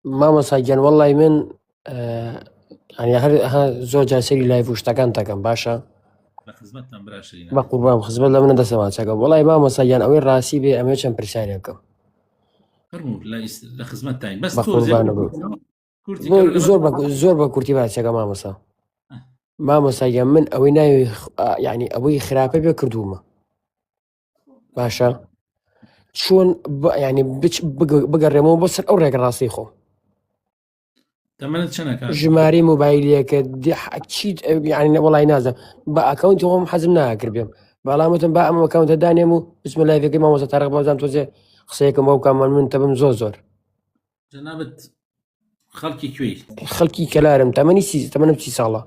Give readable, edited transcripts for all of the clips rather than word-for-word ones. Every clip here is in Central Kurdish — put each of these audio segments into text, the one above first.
مامۆستا گیان وەڵی من ینی هەر زۆر جار سەری live و شتەکان دەکەم باشە بە قوربان خزمەت لە منە دەسەمان چەکەم وەڵی مامۆستا گیان ئەوەی ڕاستی بێ ئەمە چەند پرسیارێکم لە خزمەتتاین بەس زۆر زۆر بە کورتی باسەکە مامۆسا مامۆستا گیان من ئەوەی ناوی یعنی ئەوەی خراپە بێ کردوومە باشە چۆن ینی بگەڕێمەوە بۆ سەر ئەو ڕێگە ڕاستی خۆم ژمارەی مۆبایلەکە چیت یعنی وڵی نازم بە ئەکەونتی خۆم حەزم ناکرد بێم بەڵام وتم با ئەم ئەکەونتە دانێم و بچمە live ەکەی مامۆستا تارق بەزان تۆزێ قسەیەکم بۆ بکەم من تەبم زۆر زۆر جەنابت خەڵکی کوێی؟ خەڵکی کەلارم تەمەنی سی تەمەنم سی ساڵە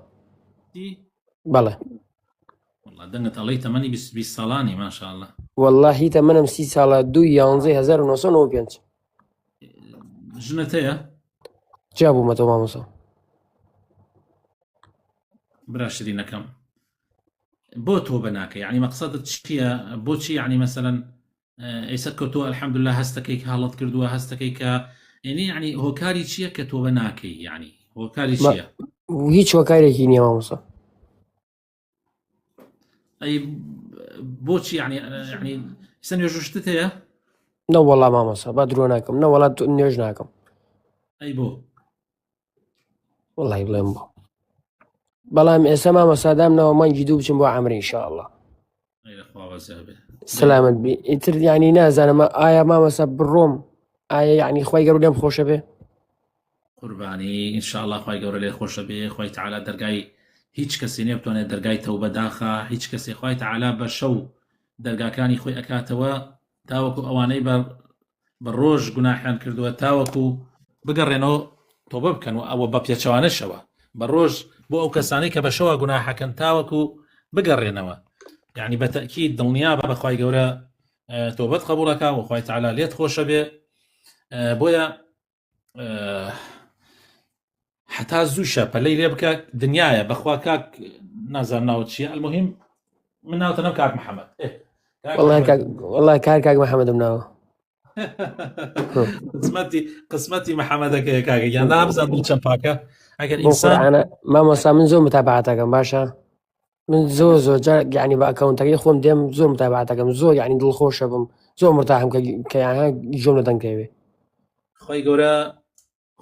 بەڵێ والله دەنگت ئەڵێی تەمەنی 20 ساڵانی ماشاءالله واللهی تەمەنم سی ساڵە دوو یانزەی 1995 ژنت هەیە؟ جیا بوومەتەوە مامۆستا برا شرینەکەم بۆ تۆبە ناکەی یعنی مەقسەدت چییە بۆچی یعنی مەسەلەن ئێستا کە تۆ الحمدلله هەستەکەی کە هەڵت کردووە هەستەکەی کە یعنی یعنی هۆکاری چییە کە تۆبە ناکەی یعنی هۆکاری چییە هیچ هۆکارێکی نییە مامۆستا ئەی بۆچی یعنی یعنی ئێستا نوێژشتت هەیە نەوەڵا مامۆستا با درۆ ناکەم نەوەڵا نوێژ ناکەم ئەی بۆ وڵی بڵێم بۆ بەڵام ئێستا مامۆستا دامنەوە مانگی دوو بچم بۆ عەمرە ئینشاءاللە سلامت بی ئیتر یعنی نازانم ئایا مامۆستا بڕۆم ئایا یعنی خی گەورە لێم خۆشە بێ قوربانی ئینشاءاللە خوای گەورە لێ خۆشە بێ خوای تعالی دەرگای هیچ کەسێ نیە بتوانێت دەرگای تەوبە داخا هیچ کەسێ خوای تعالی بە شەو دەرگاکانی خۆی ئەکاتەوە تاوەکو ئەوانەی بە بە ڕۆژ گوناحیان کردووە تاوەکو بگەڕێنەوە تۆبە بکەن و ئەوە بە پێچەوانەشەوە بە ڕۆژ بۆ ئەو کەسانەی کە بە شەوە گوناحەکەن تاوەکو بگەڕێنەوە یعنی بە تەکید دڵنیا بە بەخوای گەورە تۆبەت قبوڵەکە و خوای تعالی لێت خۆشە بێ بۆیە هەتا زووشە پەلەی لێ بکە دنیاە بەخوا کاک نازان ناوت چییە المهم من ناوتەنەم کاک محەممەد والله کار کاک محەممەدم ناوە قسمەتی قسمەتی محەممەدەکەی کاکە یان نابزان دڵ چەند پاکە ئەگەر ئینسان مامۆستا من زۆر متابعاتەکەم باشە من زۆر زۆر جار یعنی بە ئەکاونتەکەی خۆم دێم زۆر متابعاتەکەم زۆر یعنی دڵخۆشە بم زۆر مرتاحم کە کە یان گوێم لە دەنگ کەوێ خی گەورە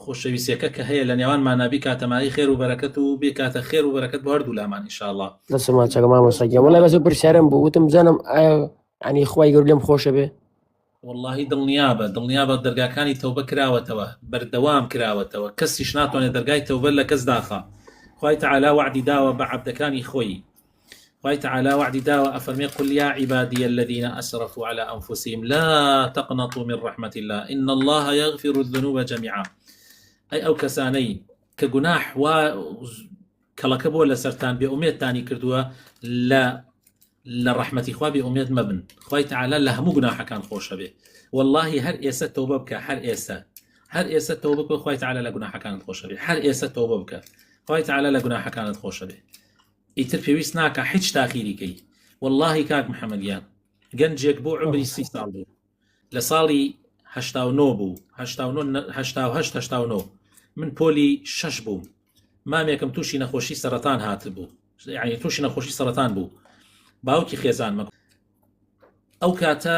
خۆشەویستیەکە کە هەیە لە نێوانمانا بیکاتە مایەی خێر و بەرەکەت و بێکاتە خێر و بەرەکەت بۆ هەردوو لامان ان شاء اللە. دەستم ماچەکە مامۆستا گیان وەڵای بەس پرسیارم بوو وتم بزانم ئایا یعنی خوای گەورە لێم خۆشە بێ وەڵاهی دڵنیابە دڵنیابە دەرگاکانی تەوبە کراوەتەوە بەردەوام کراوەتەوە کەسیش ناتوانێت دەرگای تەوبە لە کەس داخا خوای تەعالا وەعدی داوە بە عەبدەکانی خۆی خوای تعالی وەعدی داوە ئەفەرمێ قل یا عبادی الذین اسرفوا علی انفسهم لا تقنطوا من رحمة الله ان الله یغفر الذنوب جميعا ئەی ئەو کەسانەی کە گوناح وا کەڵەکە بۆ لەسەرتان بێ ئومێدتانی کردووە لە لە ڕەحمەتی خوا بێ ئومێد مەبن خوای تعالی لە هەموو گوناحەکان خۆشە بێ واللهی هەر ئێستا تەوبە بکە هەر ئێستا هەر ئێستا تەوبە بکە خوای تعالی لە گوناحەکانت خۆشە بێ هەر ئێستا تەوبە بکە خوای تعالی لە گوناحەکانت خۆشە بێ ئیتر پێویست ناکا هیچ تاخیری کەی واللهی کاک محەممەد گیان گەنجێک بۆ عمری سی ساڵ بوو لە ساڵی 89 بوو 1988 من پۆلی شەش بووم مامێکم تووشی نەخۆشی سەرەتان هاتبوو یعنی تووشی نەخۆشی سەرەتان بوو باوکی خێزانمە ئەو کاتە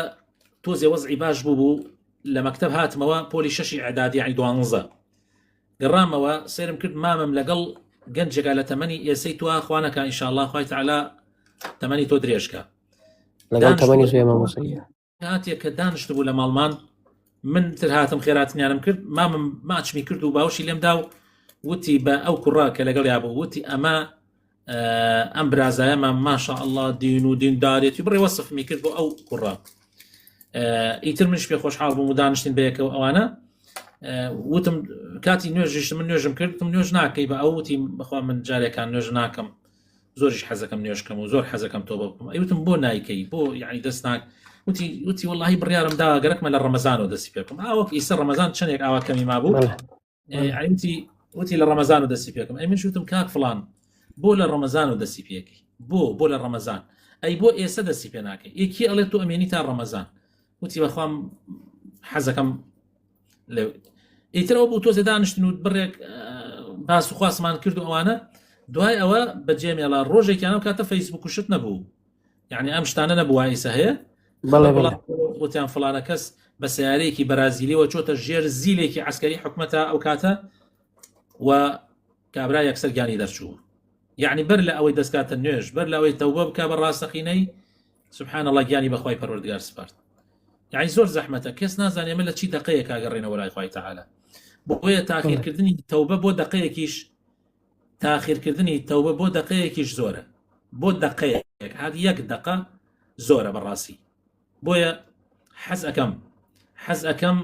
تۆزێ وەزعی باش بوو بوو لە مەکتب هاتمەوە پۆلی شەشی ئەدادی یعنی دوانزە گەڕامەوە سەیرم کرد مامم لەگەڵ گەنجێکا لە تەمەنی ئێسەی تۆ خوا نەکا ئینشاءاللە خوای تەعالا تەمەنی تۆ درێژکا لەگەڵ تەمەنی تۆ مامۆستا گیان. کاتێک کە دانیشتبوو لە ماڵمان من تر هاتم خێراتنیانم کرد مامم ماچمی کرد و باوشی لێم دا و وتی بە ئەو کوڕە کە لەگەڵیا بوو وتی ئەمە ئەم برازایەمە ماشا الله دین و دیندارێتی بڕێ وەسفمی کرد بۆ ئەو کوڕە ئیتر منش پێ خۆشحاڵ بووم و دانیشتین بەیەکەوە ئەوانە وتم کاتی نوێژیش من نوێژم کردم نوێژ ناکەی بە ئەو وتی بەخوا من جارێکان نوێژ ناکەم زۆریش حەزەکەم نوێژکەم و زۆر حەزەکەم تۆ بکەم ئەیوتم بۆ نایکەی بۆ یعنی دەست ناک وتی وتی واللهی بڕیارم دا گەرەکمە لە ڕەمەزانەوە دەستی پێ بکەم ئاوەک ئیسە ڕەمەزان چەندێک ئاوا کەمی مابوو وتی وتی لە ڕەمەزان و دەستی پێکم ئەی من شوتم کاک فلان بۆ لە ڕەمەزان و دەستی پێکی بۆ بۆ لە ڕەمەزان ئەی بۆ ئێستا دەستی پێ ناکەی یەکی ئەڵێ تۆ ئەمێنی تا ڕەمەزان وتی بەخوام حەزەکەم لە. ئیتر ئەو بوو تۆزێ دانیشتن و بڕێک باس و خواسمان کرد و ئەوانە دوای ئەوە بەجێ مێڵا ڕۆژێکیان ئەو کاتە فەیسبوک و شت نەبوو یعنی ئەم شتانە نەبوو ئیسە هەیە بەڵێ بەڵێ وتیان فڵانە کەس بە سیارەیەکی بەرازیلیەوە چۆتە ژێر زیلێکی عسکەری حکومەتە ئەو کاتە و کابرا یەکسەر گیانی دەرچوو یعنی بەر لە ئەوەی دەستکاتە نوێژ بەر لە ئەوەی تەوبە بکە بە ڕاستەقینەی سبحان الله گیانی بەخوای پەروەردگار سپارد یعنی زۆر زەحمەتە کەس نازانێ ئێمە لە چی دەقەیەک ئاگەڕێنەوە لای خوای تەعالا بۆیە تاخیرکردنی تەوبە بۆ دەقەیەکیش تاخیرکردنی تەوبە بۆ دەقەیەکیش زۆرە بۆ دەقەیەک هەر یەک دەقە زۆرە بەڕاستی بۆیە حەز ئەەکەم حەز ئەەکەم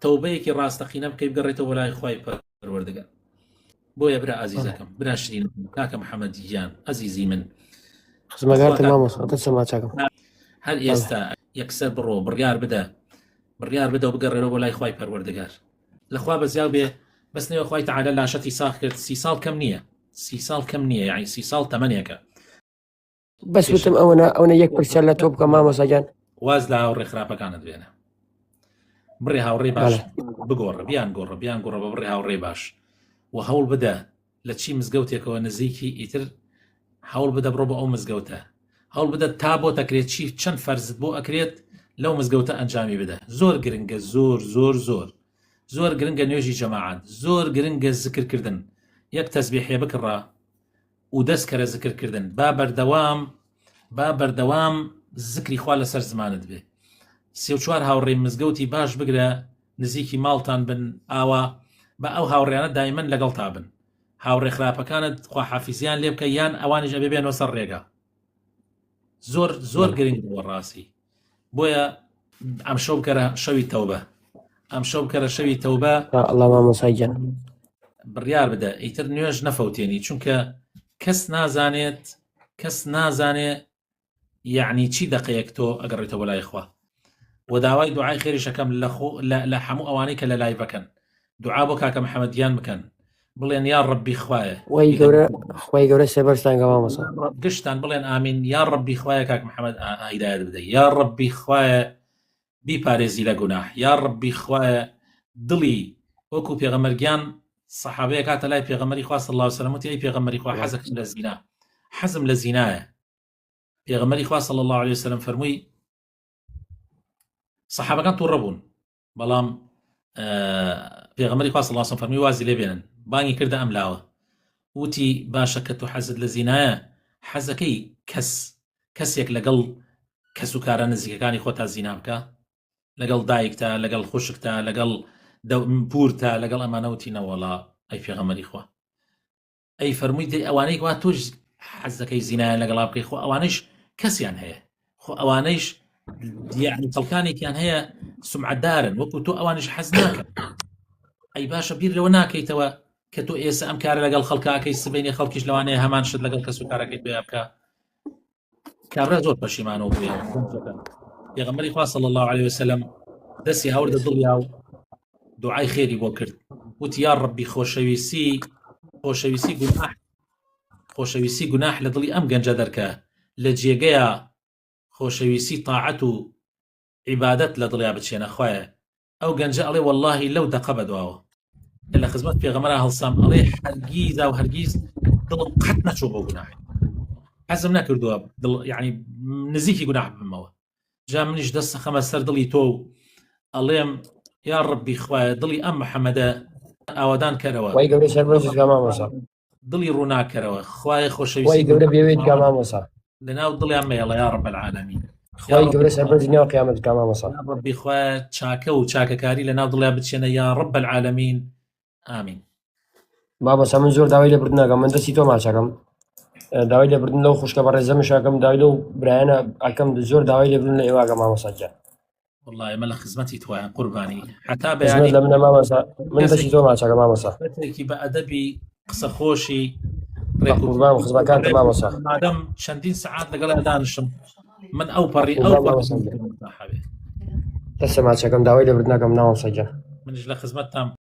تەوبەیەکی ڕاستەقینە بکەی بگەڕێتەوە بۆ لای خوای پەروەردگار بۆیە برا ئازیزەکەم برا شرین کاکە محەممەد گیان ئەزیزی من خزمەگارتم مامۆستا دەستم ماچەکەم هەر ئێستا یەکسەر بڕۆ بڕیار بدە بڕیار بدە و بگەڕێرەوە بۆ لای خوای پەروەردگار لەخوا بەزیاو بێ بەس نەوێ خوای تەعالا لاشەتی ساغ کرد سی ساڵ کەم نییە سی ساڵ کەم نییە یعنی سی ساڵ تەمەنێکە بەس وتم ئەوەنە ئەوەنە یەک پرسیار لە تۆ بکەم مامۆستا گیان واز لە هاوڕێ خراپەکانت بێنە بڕێ هاوڕێ باش بگۆڕە بیان گۆڕە بیان گۆڕە بە بڕێ هاوڕێ باش و هەوڵ بدە لە چی مزگەوتێکەوە نزیکی ئیتر هەوڵ بدە بڕۆ بۆ ئەو مزگەوتە هەوڵ بدە تا بۆ دەکرێت چی چەند فەرزت بۆ ئەکرێت لەو مزگەوتە ئەنجامی بدە زۆر گرنگە زۆر زۆر زۆر زۆر گرنگە نوێژی جەماعات زۆر گرنگە زکرکردن یەک تەزبیحێ بکڕە و دەست کەرە زکر کردن با بەردەوام با بەردەوام زکری خوا لەسەر زمانت بێ سێ و چوار هاوڕێی مزگەوتی باش بگرە نزیکی ماڵتان بن ئاوا بە ئەو هاوڕیانە دایمەن لەگەڵتا بن هاوڕێ خراپەکانت خواحافیزیان لێ بکە یان ئەوانیش ئەبێ بێنەوە سەر ڕێگا زۆر زۆر گرنگ بووە ڕاستی بۆیە ئەم شەو بکەرە شەوی تەوبە ئەم شەو بکەرە شەوی تەوبە ئەڵا مامۆسای گیان بڕیار بدە ئیتر نوێژ نەفەوتێنی چونکە کەس نازانێت کەس نازانێ یعنی چی دەقەیەک تۆ ئەگەڕێتەوە لای خوا و داوای دوعای خێریشەکەم لە خۆ لە هەموو ئەوانەی کە لە live ەکەن دوعا بۆ کاکە محەممەد گیان بکەن بڵێن یا ڕەبی خوایە خوای گەورە خوای گەورە سێبەرتان کە مامۆستا گشتان بڵێن ئامین یا ڕەبی خوایە کاک محەممەد هیدایەت بدەی یا ڕەبی خوایە بیپارێزی لە گوناح یا ڕەبی خوایە دڵی وەکو پێغەمبەر گیان سەحابەیە کاتە لای پێغەمبەری خوا صلی الله علیه وسلم وتی ئەی پێغەمبەری خوا حەزەکەم لە زینا حەزم لە زینایە پێغەمبەری خوا صلی الله علیه وسلم فەرمووی سەحابەکان تووڕە بوون بەڵام پێغەمبەری خوا صلی الله علیه وسلم فەرمووی وازی لێ بێنن بانگی کردە ئەم لاوە وتی باشە کە تۆ حەزت لە زینایە حەزەکەی کەس کەسێک لەگەڵ کەس و کارە نزیکەکانی خۆتا زینا بکە لەگەڵ دایکتا لەگەڵ خوشکتا لەگەڵ پورتا لەگەڵ ئەمانەوتی نەوەڵا ئەی پێغەمبەری خوا ئەی فەرمووی دەی ئەوانەی وا تۆش حەز دەکەی زینایان لەگەڵا بکەی خۆ ئەوانەیش کەسیان هەیە خۆ ئەوانەیش یعنی خەڵکانێکیان هەیە سمعەدارن وەکو تۆ ئەوانیش حەز ناکەن ئەی باشە بیر لەوە ناکەیتەوە کە تۆ ئێستا ئەم کارە لەگەڵ خەڵکاکەی سبینی خەڵکیش لەوانەیە هەمان شت لەگەڵ کەس و کارەکەی پێ بکە کابرا زۆر پەشیمانەوە بووە پێغەمبەری خوا صلی الله علیه وسلم دەستی هاوردە دڵیا و دوعای خێری بۆ کرد وتی یا ڕەبی خۆشەویستی خۆشەویستی گوناح خۆشەویستی گوناح لە دڵی ئەم گەنجە دەرکە لە جێگەیە خۆشەویستی تاعەت و عیبادەت لە دڵیا بچێنە خوایە ئەو گەنجە ئەڵێ وەڵاهی لەو دەقە بەدواوە کە لە خزمەت پێغەمبەرا هەڵسام ئەڵێ هەرگیزا و هەرگیز دڵم قەت نەچوو بۆ گوناح حەزم نەکردووە دڵ یعنی نزیکی گوناح بمەوە جا منیش دەست خەمە سەر دڵی تۆ و ئەڵێم یا ڕبی خوایە دڵی ئەم محەممەدە ئاوادان کەرەوە خوای گەورە سەربەرزت کە مامۆستا دڵی ڕووناکەرەوە خوایە خۆشەویستی خوای گەورە بێوێت کە مامۆستا لەناو دڵیان مەیەڵە یا ڕب العالمین خوای گەورە سەربەرزی ناو قیامەت کە مامۆستا یا ڕبی خوایە چاکە و چاکەکاری لەناو دڵیان بچێنە یا ڕب العالمین ئامین مامۆستا من زۆر داوای لێبوردن ئەکەم من دەستی تۆ ماچەکەم داوای لێبوردن لەو خوشکە بەڕێزەمش ئەکەم داوای لەو برایانە ئەکەم زۆر داوای لێبوردن لە ئێوە ئەکەم مامۆستا گیان والله ئێمە لە خزمەتی توایان قوربانی حتا خزمەت بەیانی لە منە مامۆستا من دەستی کەسێکی تۆ ماچەکەم مامۆستا کەسێکی بە ئەدەبی قسە خۆشی بە ڕێک و قوربان خزمەکانتە ڕێک مامۆستا مادەم چەندین سەعات لەگەڵ دانیشم من ئەو پەڕی ئەو قوربان پەڕی مامۆستا گیان دەستە ماچەکەم داوای لێبوردن ئەکەم مامۆستا گیان منیش لە خزمەتتان.